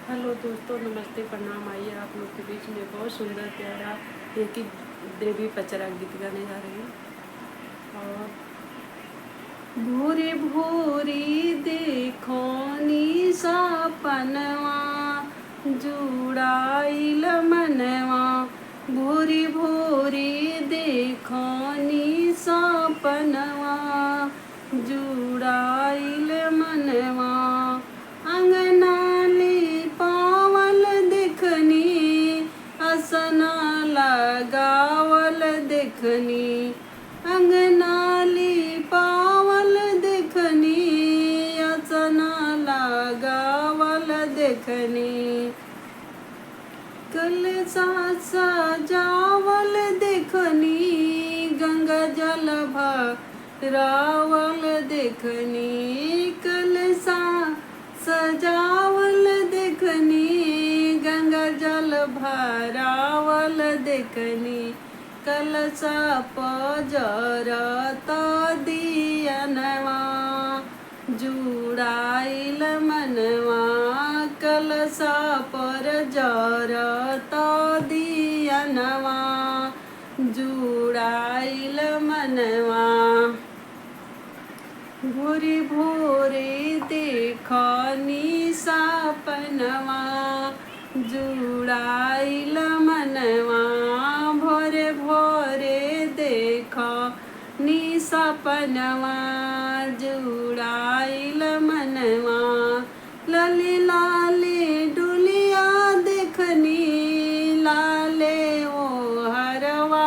Hello दोस्तों, नमस्ते, प्रणाम। आइए आप लोग के बीच में बहुत सुंदर प्यारा एक ही देवी पचरा गीत गाने जा रहे हैं। और भोरे भोरे देखो नी सपनवा जुड़ाइल मनवा, भोरे भोरे देखो नी सपनवा जुड़ाइल मनवा। अंगना पावल देखनी, असना लगावल देखनी, अंगना पावल देखनी, असना लगावल देखनी। कलसा सजावल देखनी, गंगा जल भरावल देखनी, कलसा सजावल देखनी, गंगा जल भरावल देखनी। कलसा पजरत दियनवा जुड़ाइल मनवा, कलसा पर जरत दियनवा जुड़ाइल मनवा। भोरे भोरे देखनी सपनवा जुड़ाइल मनवा, भोरे भोरे देखनी सपनवा जुड़ाइल मनवा। लाली लाली डुलिया देखनी, लाले ओ हरवा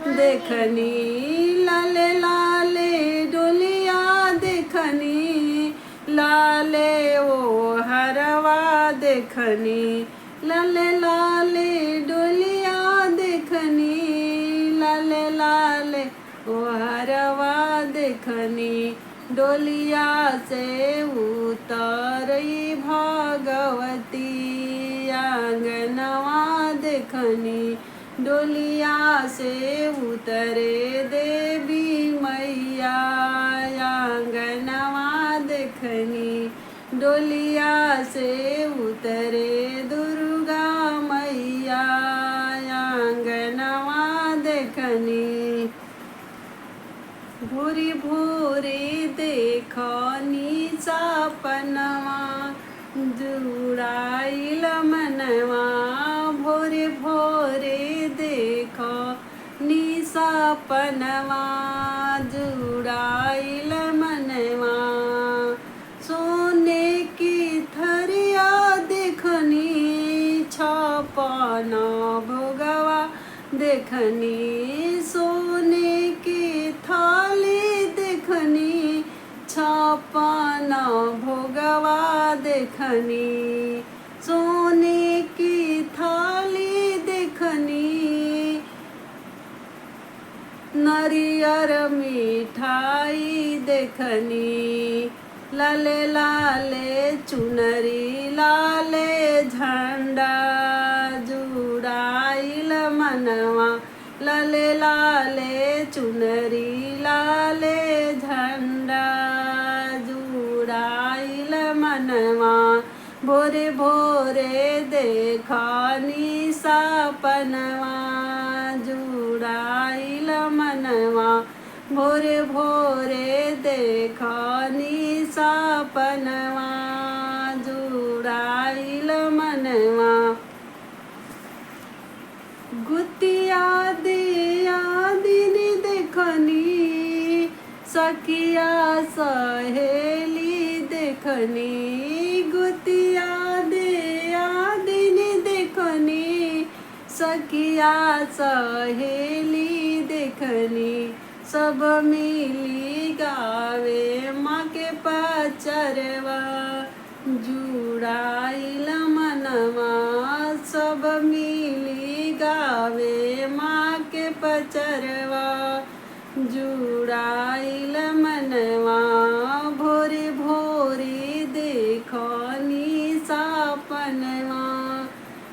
देखनी, लाले लाले डोलिया देखनी, लाले ओ हरवा देखनी, लाले लाले डोलिया देखनी, लाले लाले ओ हरवा देखनी। डोलिया से उतरई भगवती आंगनवा देखनी, डोलिया से उतरे देवी मैया आंगनवा देखनी, डोलिया से उतरे दुर्गा मैया आंगनवा देखनी। भोरे भोरे देखनी सपनवा जुड़ाइल मनवा, भोरे भोरे देखनी सपनवा जुड़ाइल मनवा। सोने की थरिया देखनी, छपन भोगवा देखनी, सोने की थाली देखनी, छपन भोगवा देखनी, सोने की थाली देखनी, नरियर मिठाई देखनी, लाले लाले चुनरी लाले झंडा जुड़ाइल मनवा, लाले लाले चुनरी लाले झंडा जुड़ाइल मनवा। भोरे भोरे देखनी सपनवा जुड़ाइल मनवा, भोरे भोरे देखनी सपनवा जुड़ाइल मनवा। गुतिया दिया दिन देखनी, सखिया सहेली देखनी, गुतिया दिया दिन देखनी, सखिया सहेली देखनी, सब मिली गावे माँ के पचरवा जुड़ाइल मनवा, सब मिली गावे माँ के पचरवा जुड़ाइल मनवा। भोरे भोरे देखनी सपनवा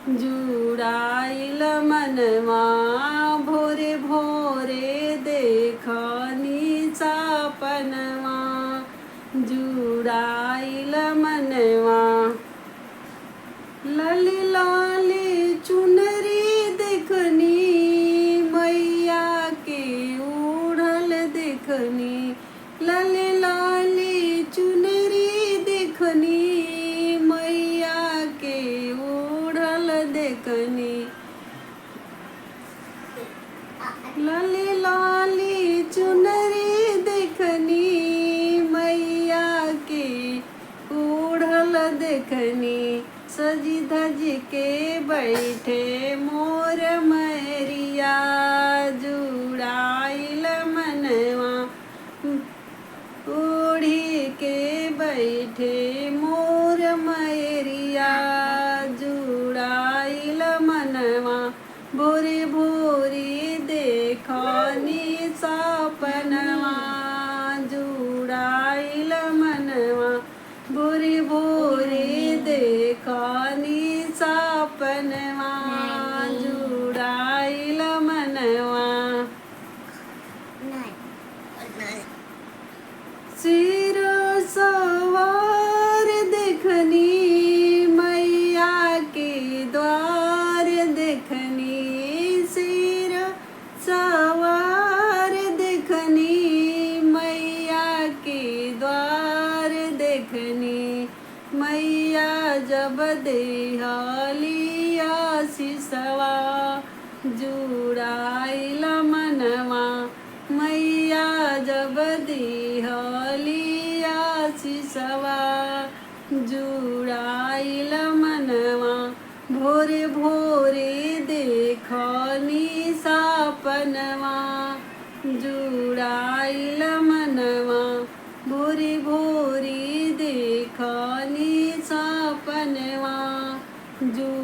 जुड़ाइल मनवा, भोरे भोरे देखनी सपनवा जुड़ाइल मनवा। लाली लाली चुनरी देखनी मैया के ओढ़ल देखनी। लाली लाली चुनरी देखनी मैया के ओढ़ल देखनी। लाली लाली चुनरी देखनी मैया के ओढ़ल देखनी। सजी धज के बैठे मोर मैरिया जुड़ाइल मनवा। ओढ़ी के बैठे मोर मैरिया जुड़ाइल मनवा। भोरे भोरे देखनी सपनवा जुड़ाइल मनवा। भोरे भोरे देखनी सपनवा जुड़ाइल मनवा। सिर सवार देखनी मैया के द्वार देखनी। सिर सवार देखनी मैया के द्वार देखनी। मैया जब देहलिया सिसवा जुड़ाइल मनवा। मैया जब दिहलिया सिसवा जुड़ाइल मनवा। भोरे भोरे देखनी सपनवा जुड़ाइल मनवा। भोरे भोरे देखनी सपनवा जुड़ाइल